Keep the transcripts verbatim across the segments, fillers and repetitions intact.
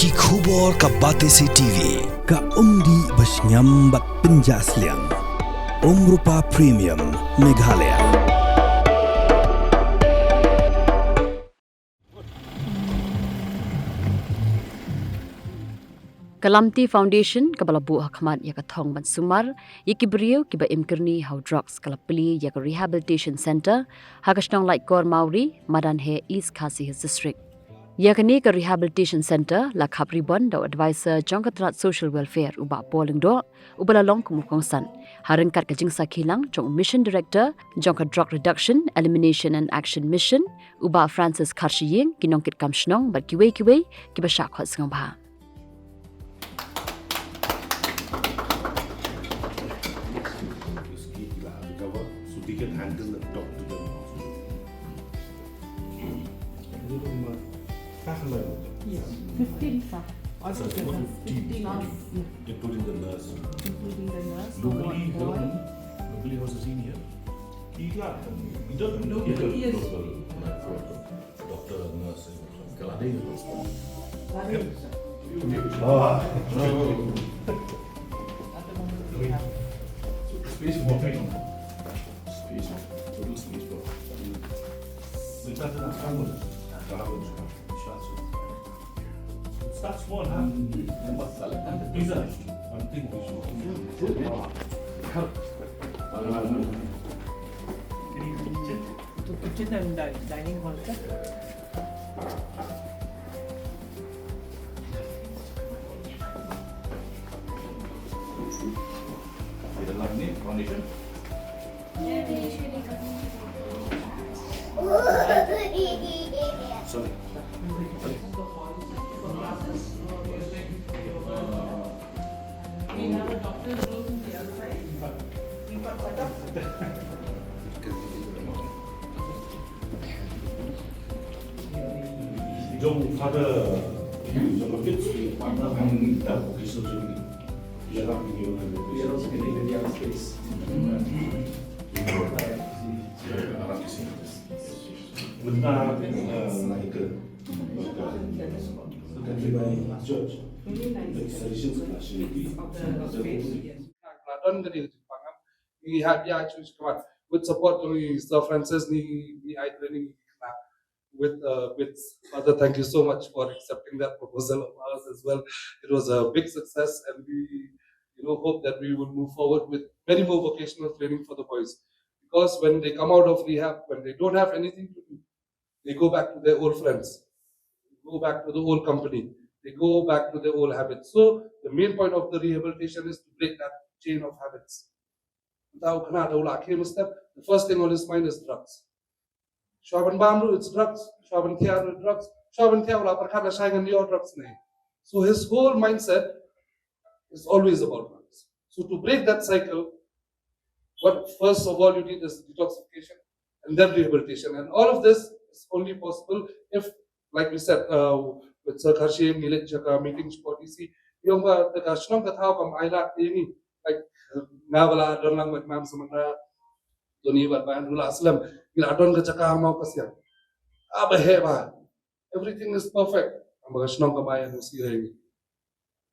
Ki khubor ka Batesi T V, ka umdih ba shngiam bad pynjah sliang. Umrupa Premium, Meghalaya. Ka Lamti Foundation, kaba la buh ha khmat ïa ka thong ban sumar ïa ki briew kiba im kyrni ha u drugs, ka la plie ïa ka Rehabilitation Centre ha ka shnong Laitkor Mawri, madan ha East Khasi Hills District. Ïa kane ka Rehabilitation Centre la khap ribbon da u advisor jong ka tnat Social Welfare, u Bah Paul Lyngdoh, uba la long kum u kongsan, ha ryngkat ka jingsakhi lang jong u Mission Director jong ka Drug Reduction, Elimination and Action Mission, u Bah Francis Kharshiing, ki nongkitkam shnong bad kiwei kiwei kiba shah khot sngewbha. So they can handle and talk to them also. Yes. Fifteen staff. Fifteen, including the nurse. Including the nurse. Locally, locally, how's the scene here? He, he doesn't know. Locally, yes. Doctor, nurse, kala dei. Ah. Space for me. Space. Total space for. Start small, huh? These are one thing we should. Help. Any kitchen? To kitchen and di-, dining hall, sir. With a lovely foundation. Sorry. Jong Father Hugh, jong ka kids, partner hang ni ta vocational training. Ïa ram ni ïa ram ni. Ïa ram ni ïa ram space. Ïa ram ni space. Mynta, eh, na ïa ka. Ka bai church. Ka tradition ka nationality. Ka don ka dei ka jingpang. Ngi hap ïa shu shu kawat. With support jong i Sir Francis, ngi, ngi ai training ngi kena. With, uh, with Father, thank you so much for accepting that proposal of ours as well. It was a big success, and we, you know, hope that we will move forward with many more vocational training for the boys. Because when they come out of rehab, when they don't have anything to do, they go back to their old friends, go back to the old company, they go back to their old habits. So the main point of the rehabilitation is to break that chain of habits. Mynta u khynnah da u la khie mynstep, the first thing on his mind is drugs. Shuwa ban bam ruh, it's drugs. Shuwa ban thiah ruh, drugs. Shuwa ban thiah u la pyrkhat lashai ngan ïoh drugs ne. So his whole mindset is always about drugs. So to break that cycle, what first of all you need is detoxification and then rehabilitation. And all of this is only possible if, like we said, uh, with Sir Kharshiing, ngi leit sha ka meeting sha ka D C. Ïong ba da ka shnong ka thaw kam ai lad ïa ngi. Like, nga ba la don lang bad Mam Samantha, Tony bad Bah Andrew la slem. Ngi la don ka jaka ha Mawkasiang. Ah, ba heh ba. Everything is perfect. Haba ka shnong kam ai N O C ïa ngi.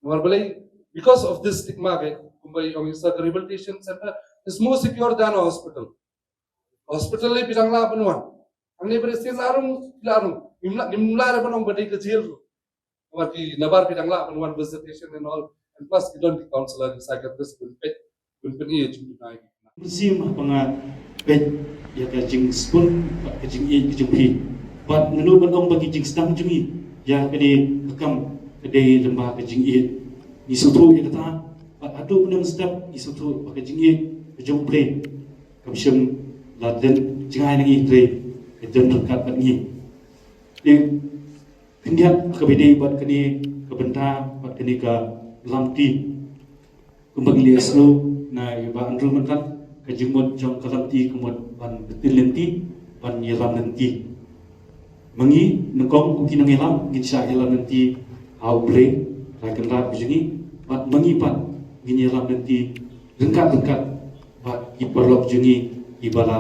Namar balei, because of this stigma, ke, kumba ïong i Sir, ka rehabilitation center is more secure than a hospital. Hospital lei phi dang lah ban wan. Hangne ba dei sien la rung, la rung. Ngim lah, ngim lah re ban ong ba dei ka jail ruh. Namar ki, nabar phi dang lah ban wan visitation and all. And plus ki don ki counselor, ki psychiatrist, ban peit, ban pyni ïa jingduna ïa ki. Mynsiem haba nga peit ïa ka jingsbun bad ka jingïeit ka jong phi. Bad ngam lah ban ong ba ki jingsdang jong ngi ïa kane ka kam ka dei lyngba ka jingïeit. Ngi sngewthuh ïa kata, bad haduh mynne mynstep ngi sngewthuh ba ka jingïeit ka jong U Blei kam shym la don jngai na ngi, hynrei ka don ryngkat bad ngi. Te khyndiat kaba ïadei bad kane ka bynta bad kane ka lamti. Kumba ngi la ïasnoh na i Bah Andrew mynta, ka jingmut jong ka lamti ka mut ban btin lynti, ban ïalam lynti. Ma ngi nyngkong kum ki nongïalam ngin shah ïalam lynti ha U Blei, Trai Kynrad ka jong ngi, bad ma ngi pat ngin ïalam lynti ryngkat ryngkat bad ki paralok jong ngi kiba la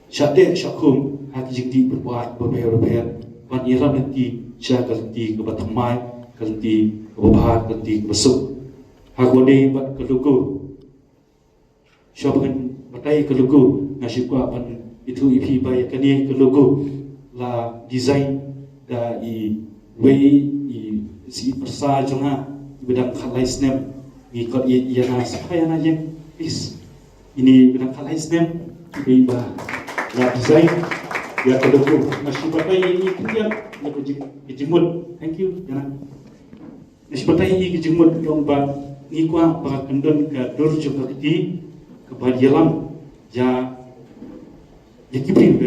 shah teh shah khum ha ki jingdih pyrpah bapher bapher, ban ïalam lynti sha ka lynti kaba thymmai, ka lynti kaba bha, ka lynti kaba suk. Ha kaba dei bad ka logo, shuwa ban batai ka logo, nga shu kwah ban ïathuh ïa phi ba ïa kane ka logo la design da iwei i seiñ pyrsa jong nga, iba dang khatlai snem. Ngi khot ïa, ïa na, sa ïa na ïeng, please. Ine iba dang khatlai snem, iba la design ïa ka logo. Nga shu batai ïa i khyndiat, ïa ka jing, ka jingmut. Thank you, ïa na. Nga shu batai ïa ka jingmut, ong ba ngi kwah ba kan don ka dur jong ka kti kaba ïalam ïa, ïa ki briew,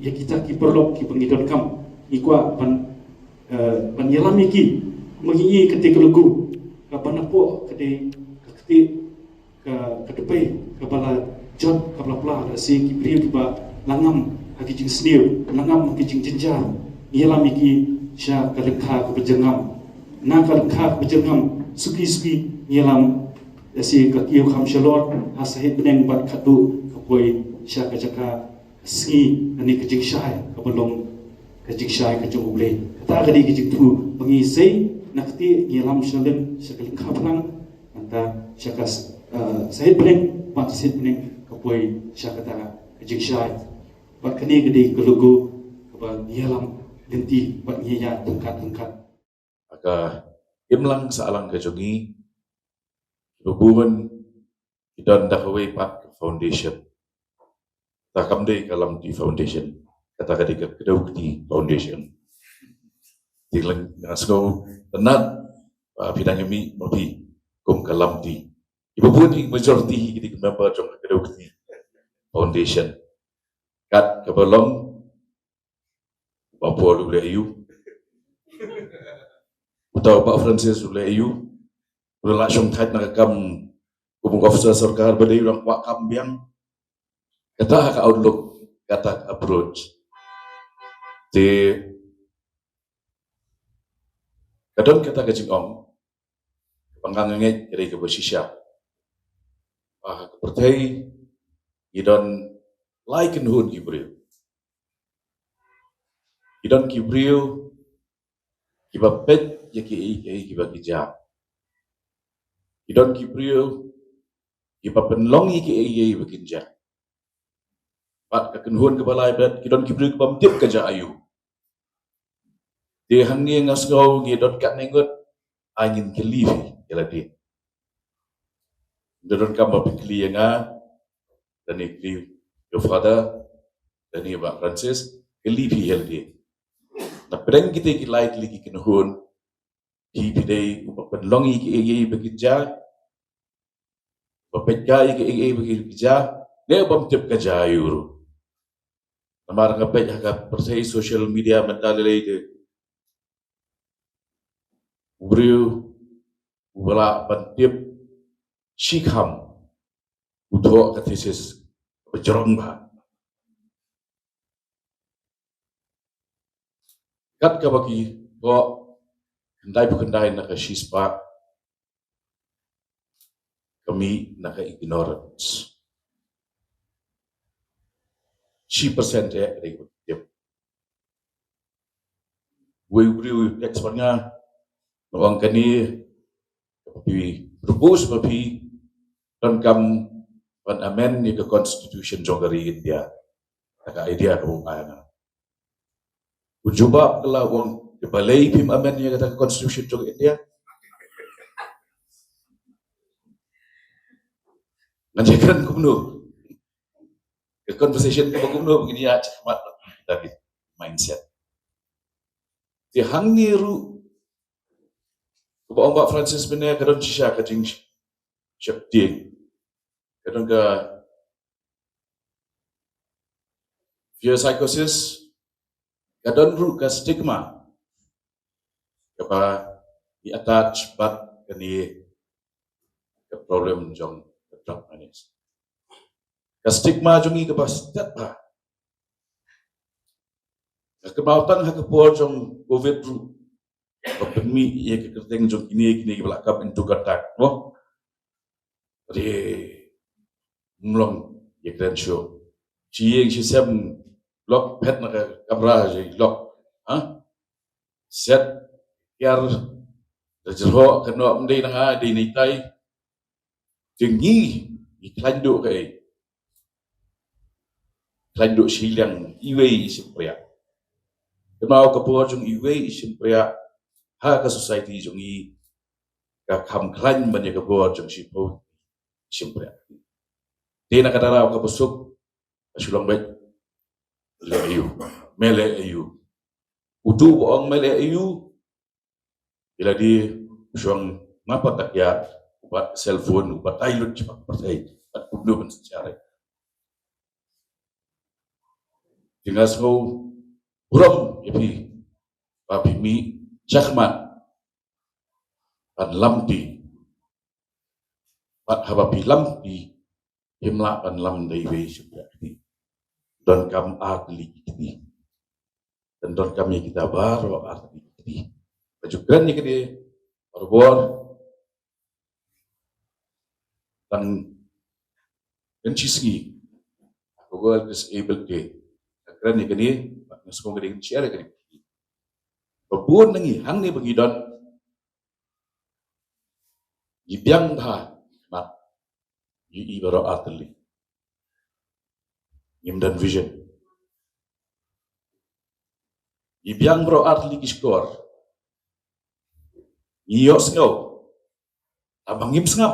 ïa kita ki paralok kiba ngi donkam. Ngi kwah ban, eh, ban ïalam ïa ki. Kumba ngi ïohi kata ka logo, kaba napoh ka dei ka kti, ka, ka dpei kaba la jot, kaba la pla, lehse ki briew kiba la ngam ha ki jingsniew, la ngam ha ki jingjynjar, ngi ïalam ïa ki sha ka lyngkha kaba jyrngam. Na ka lyngkha kaba jyrngam, suki suki ngi ïalam, lehse ka kiew kham shalor ha sahit bneng bad khatduh ka poi sha ka jaka sngi, lane ka jingshai kaba long ka jingshai ka jong U Blei. Kata ka dei ka jingthmu ba ngi sei na kti, ngi ïalam shalynter sha ka lyngkha phlang, nangta sha ka, eh, sahit bneng, bad sahit bneng ka poi sha kata ka jingshai. Bad kane ka dei ka logo kaba ngi ïalam lynti bad ngi ïa tyngkat tyngkat. Ha ka imlang sahlang ka jong ngi, kiba bun ki don da kawei pat ka foundation. Te kam dei ka Lamti Foundation, kata ka dei ka Kdew Kti Foundation. Te nga sngew tynnad ba phi dang ïa mih ma phi kum ka Lamti. Kiba bun hi, majority hi ki dei ki member jong ka Kdew Kti Foundation. Kat kaba long, Bah Paul u leh aïu? Uta u Bah Francis u leh aïu? U la shong thait na ka kam kum u officer sorkar ba dei u dang kwah kam biang. Kata ka outlook, kata ka approach. Te ka don kata ka jingong, kaba nga ngeit ka dei kaba shisha, ba ha ka pyrthei ngi don lai kynhun ki briew. Ki don ki briew kiba peit ïa kiei kiei kiba ki jia. Ki don ki briew kiba pynlong ïa kiei kiei kiba ki jia. Bad ka kynhun kaba lai pat, ki don ki briew kibym tip ka jia aïu. Te hangne nga sngew ngi don katne ngut, ai ngin kylli phi ïa lade. Ngi donkam ba phi kylli ïa nga, lane kylli ïa u Father, lane Bah Francis, kylli phi ïa lade. Na pdeng kita ki lai tylli ki kynhun, phi, phi dei uba pynlong ïa kiei kiei ba ki jia, ba peit ïa kiei kiei ba ki jia, ne bym tip ka jia aïu ruh. Namar nga peit ha ka pyrthei social media mynta lei lei te, u briew uba lah ban tip shikham u thoh ka thesis ba jrong bha. Kat kaba ki thoh, khyndai phew khyndai na ka shispah ka mih na ka ignorance. Shi percent eh ka dei kaba tip. Wei u briew u text bad nga, u ong kane, phi propose ba phi donkam ban amend ïa ka constitution jong ka ri India. Kata ka idea kaba u ai ha nga. U jubab ka la, u ong, balei phim amend ïa kata ka constitution jong India? Ngan ïakren kumno? Ka conversation kaba kumno ba ngin ïa shah khmat da ki mindset. Te hangne ruh, kaba ong Bah Francis mynne, ka don shisha ka jingsheptieng, ka don ka fear psychosis, ka don ruh ka stigma kaba i attach bad kane ka problem jong ka drug management. Ka stigma jong ngi kaba stet bha. Ka kynmaw tang ha ka por jong covid ruh, ba pynmih ïa ka kyrteng jong kine, kine kiba la come into contact, mo. Re, mlong ïa kren shuh. Shi ïing shi sem, lock, phet na ka kamra, shi lock. Ha? Set, kiar, Te jyrhoh ka noh ym dei na nga, dei na itai. Te ngi, ngi khlaiñ duh kaei? Khlaiñ duh shiliang iwei i shympriah. Kynmaw ka bor jong iwei i shympriah ha ka society jong ngi ka kham khlaiñ ban ïa ka bor jong shiphew i shympriah. Te na kata daw kaba suk, ka shu long beit, leh aïu, me leh aïu. Utu u ong me leh aïu, ïa lade u shong na pat ka ïa, u bat cellphone, u batai lut shaphang pyrthei, bad kumno ban synshar. Te nga sngew burom ïa phi ba phi mih shakhmat ban lamti. Bad haba phi lamti, phim lah ban lam da iwei i shympriah kti. Donkam ar tylli ki kti. Te donkam ïa kita baroh ar tylli ki kti. Ka ju kren ïa kane barabor, tang kane shi sngi, ka World Disabled Day. Ka kren ïa kane, bad nga sngew ka dei ka share ïa kane. Ba bun na ngi hangne ba ngi don, ngi biang bha, bad ngi ïohi baroh ar tylli. Ngim don vision. Ngi biang baroh ar tylli ki shkor. Ngi ïohsngew, tangba ngim sngap.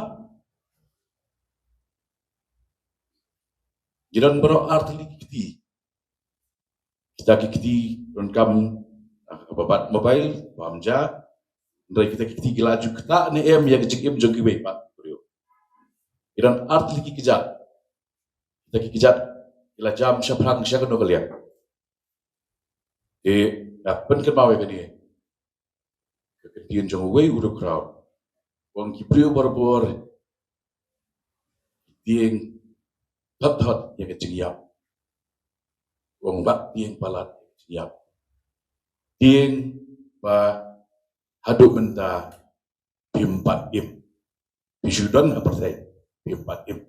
Ngi don baroh ar tylli ki kti. Kita ki kti donkam, ah, kaba bat mobile, bam ja. Hynrei kita ki kti ki la ju ktah ne em ïa ka jingim jong kiwei pat ki briew. Ki don ar tylli ki kjat. Kita ki kjat ki la jam shaphrang sha kano ka liang. Te nga pynkynmaw ïa kane, ka ktien jong uwei u dkhraw. U ong ki briew barabor ki tieng thot thot ïa ka jingïap. U ong wat tieng palat ïa ka jingïap. Tieng ba haduh mynta phim pat im. Phi shu don ha pyrthei, phim pat im.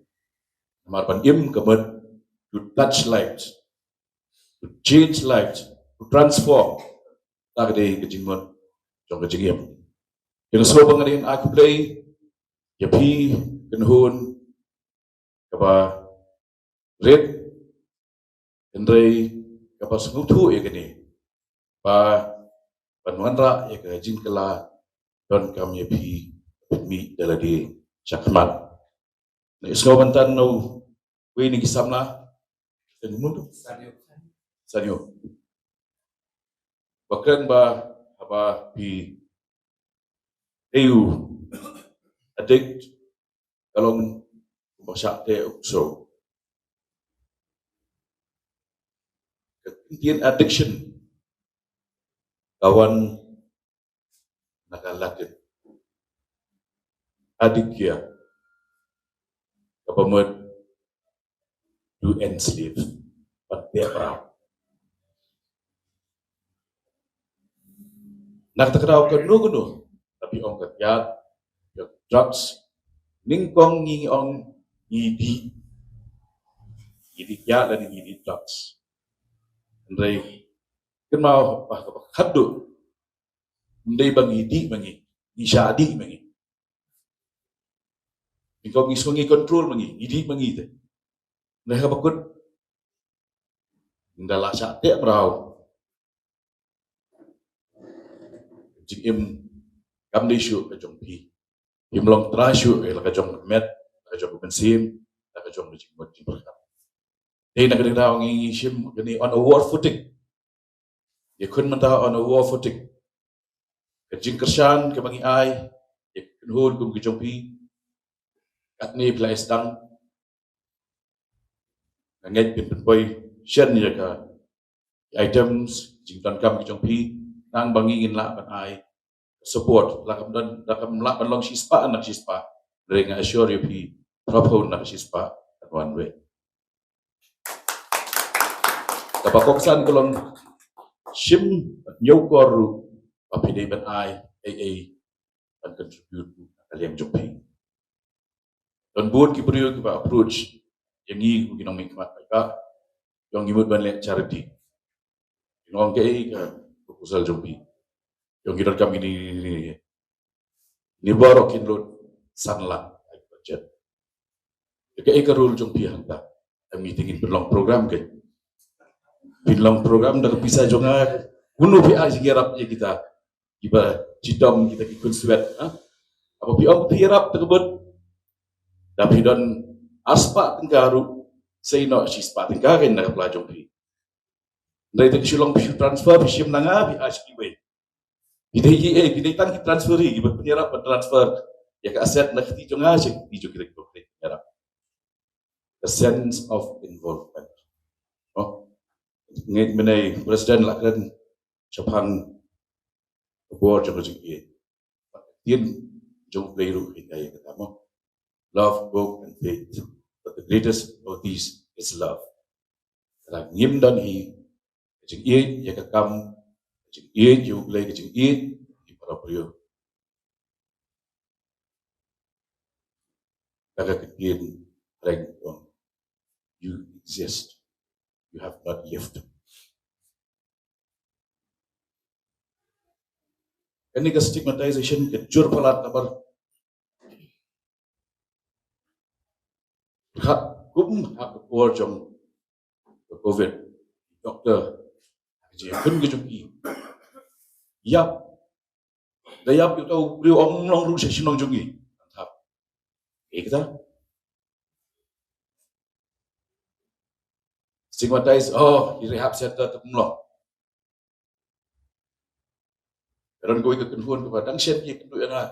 Namar ban im ka mut to touch lives, to change lives, to transform. Kata ka dei ka jingmut jong ka jingim. Te nga sngew ba ngan ai khublei ïa phi kynhun kaba rit, hynrei kaba sngewthuh ïa kane, ba ban wanrah ïa ka jingkylla donkam ïa phi, phi mih da lade shakhmat. Nga sngew ban tan na uwei na ki samla, Sanyo. Sanyo. Ba kren ba haba phi dei u addict, ka long kumba shah teh u ksew. Ka ktien addiction ka wan na ka Latin addicare, kaba mut to enslave, ban teh mraw. Na kata ka daw kano kano, haba phi ong ka kiad, ka drugs, nyngkong ngi ong ngi dih, ngi dih kiad lane ngi dih drugs. Hynrei kynmaw ba kaba khatduh, ym dei ba ngi dih ma ngi, ngi shah dih ma ngi. Nyngkong ngi sngew ngi control ma ngi, ngi dih ma ngi te. Hynrei haba kut, ynda la shah teh mraw, jingim kam dei shuh ka jong phi. Phim long trai shuh ïa la ka jong ka met, la ka jong ka mynsiem, la ka jong ka jingmut jingpyrkhat. Te na kane ka daw ngi shim kane on a war footing. Ïakhun mynta on a war footing. Ka jingkyrshan kaba ngi ai ïa ki kynhun kum ki jong phi, katne phi la ïa sdang. Nga ngeit phin pynpoi shen ïa ka items jingdonkam ki jong phi, khnang ba ngi ngin lah ban ai support. La kam don, la kam lah ban long shispah na shispah, hynrei nga assure ïa phi, phraphew na shispah kan wan wei. Kaba kongsan ka long shim, ñiewkor ruh ba phi dei ban ai ei ei ban contribute ruh na ka liang jong phi. Don bun ki briew kiba approach ïa ngi kum ki nongmihkhmat paidbah, ki ong ngi mut ban leh charity. Ki ong kaei ka proposal jong phi? Ki ong ngi donkam kine, kine, kine. Ni baroh kin lut san lak budget. Ka e ka rule jong phi hangta. Em, phi te ngin pynlong program ke. Pynlong program da ka pisa jong nga. Kumno phi ai jingïarap ïa kita kiba chitom, kita ki khun swet, ha? Haba phi ong phi ïarap da ka bud, da phi don ar spah tyngka ruh, sa ïa noh shi spah tyngka kein na ka pla jong phi. Hynrei te ka shu long phi shu transfer, phi shim na nga, phi ai sha kiwei. Phi dei, eh, phi dei tang ki transferee, kiba pynïarap ban transfer ïa ka asset na ka kti jong nga sha ka kti jong kita kiba pynïarap. The sense of involvement. Oh. Ngi mynne President la kren shaphang ka bor jong ka jingïeit. Ktien jong U Blei ruh ka ïathuh ïa kata mo. Love, hope and faith, but the greatest of these is love. Lada ngim don hi ka jingïeit ïa ka kam, ka jingïeit ïa U Blei, ka jingïeit ïa para briew, ka ka ktien reng ong, you exist, you have not lived. Kane ka stigmatization ka jur palat namar ha kum ha ka por jong ka covid, doktor, ka jingïakhun ka jong ki, ïap, da ïap ïa uto u briew, ym long ruh sha shnong jong ngi. Thap. Ïa kata stigmatize, oh, i rehab center te ym long. Ka don kawei ka kynhun kaba dang shen ïa ka kynduh ïa nga.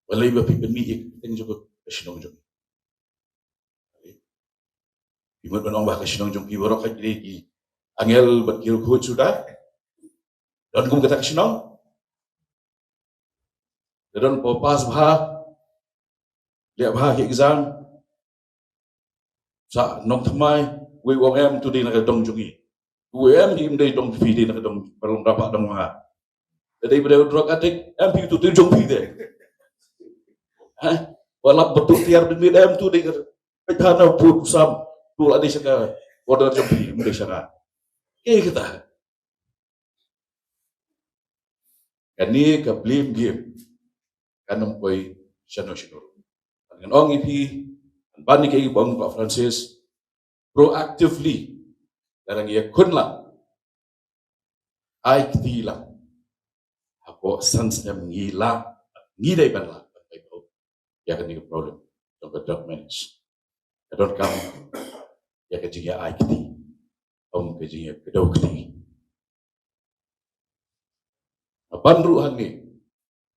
Balei ba phi pynmih ïa ka kyrteng jong ka shnong jong ngi? Phi mut ban ong ba ka shnong jong phi baroh ka dei ki angel bad ki riewkhuid suda. Don kum kata ka shnong? Ka don pass bha, leh bha ki exam. Sa nongthymmai, wei u ong em, tu dei na ka dong jong ngi. Wei em, hi ym dei dong phi, dei na ka dong, ba long rapah dong ma nga. Te dei ba dei drug addict em, phi tu, tu jong phi te. Ha? Ba lap ba tu tiar dei, em, tu dei ka peit ha na u pud u sam, tu la dei sha ka border jong phi, ym dei sha nga. Ïa kata. Kane ka blame game kan ym poi shano shano. Ngan ong ïa phi, ban ïa kaei ba ong Bah Francis, proactively, lada ngi ïakhun lang, ai kti lang, hapoh san snem ngi lah, ngi dei ban lah ban pynpaw ïa kane ka problem jong ka drug manage. Ka donkam ïa ka jingïa ai kti, ym ka jingïa kdew kti. Ban ruh hangne,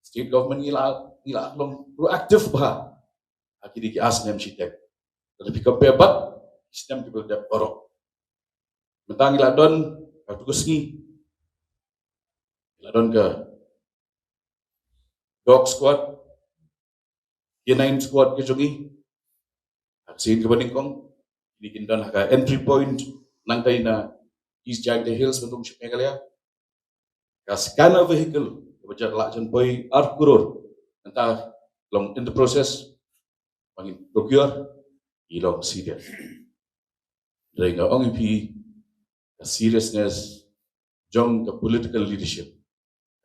state government ngi lah, ngi lah long proactive bha ha kine ki ar snem shitom. Lada phi compare bad ki snem kiba la dep baroh. Mynta ngi la don katto ka sngi, ngi la don ka dog squad, K nine squad ka jong ngi. Ha ka sien kaba nyngkong, kine kin don ha ka entry point nangtai na East Jaintia Hills, ba rung sha Meghalaya. Ka scanner vehicle kaba jia la jan poi ar klur, nangta long in the process ba ngin procure, i long serious. Hynrei nga ong ïa phi, ka seriousness jong ka political leadership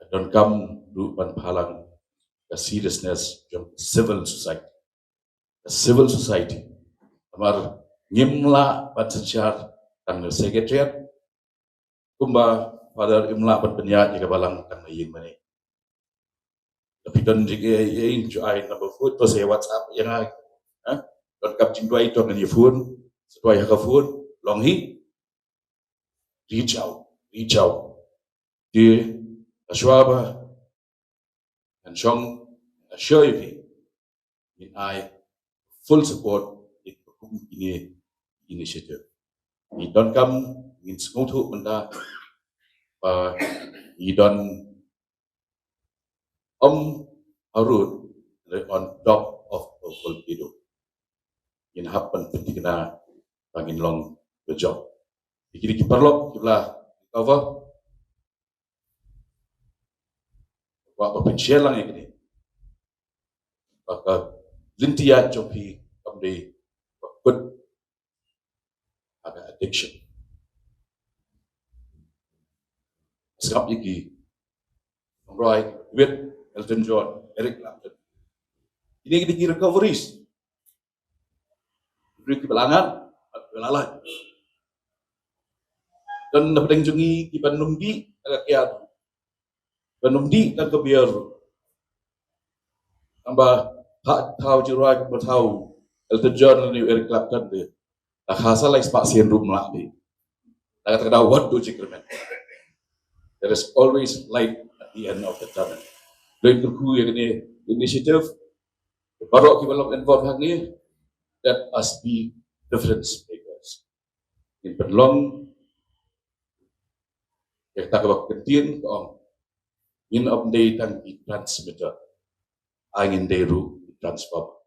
ka donkam ruh ban phalang ka seriousness jong civil society. Ka civil society. Namar ngim lah ban synshar tang na secretariat, kumba Father im lah ban pynïaid ïa ka balang tang na ïing mane. Lada phi don jingïeit, ju ai number phone, to sa WhatsApp ïa nga. Ha? Donkam jingduwai, to ngan ïa phone, sa duwai ha ka phone, long hi. Reach out, reach out. Te, shuwa ba ngan shong, ngan assure ïa phi, ngin ai full support ïa ka kum kine initiative. Ngi donkam, ngin sngewthuh mynta ba ngi don, ym harud, on top of a volcano. Ngin hap ban pynthikna ba ngin long bajop. Te kine ki paralok kiba la cover, kwah ba pynshare lang ïa kine, ba ka lynti ïaid jong phi kam dei ba kut ha ka addiction. Sngap ïa ki nongrwai, David, Elton John, Eric Clapton, Kine ki dei ki recoveries. Briew kiba la ngat, kiba la lait. Don na pdeng jong ngi kiba nym dih, ka kiad. Ba nym dih tang ka beer. Namba ha thaw jingrwai kumba thaw Elton John lane Eric Clapton te. La khasa lai spah sien ruh mlah dih. La kata ka daw wat du jingkyrmen. There is always light at the end of the tunnel. Doin kyrkhu ïa kane initiative. Baroh kiba long involved hangne, let us be difference makers. Ngin pynlong ïa kata kaba kyntien ka ong, ngin ym dei tang ki transmitter, ai ngin dei ruh ki transformer.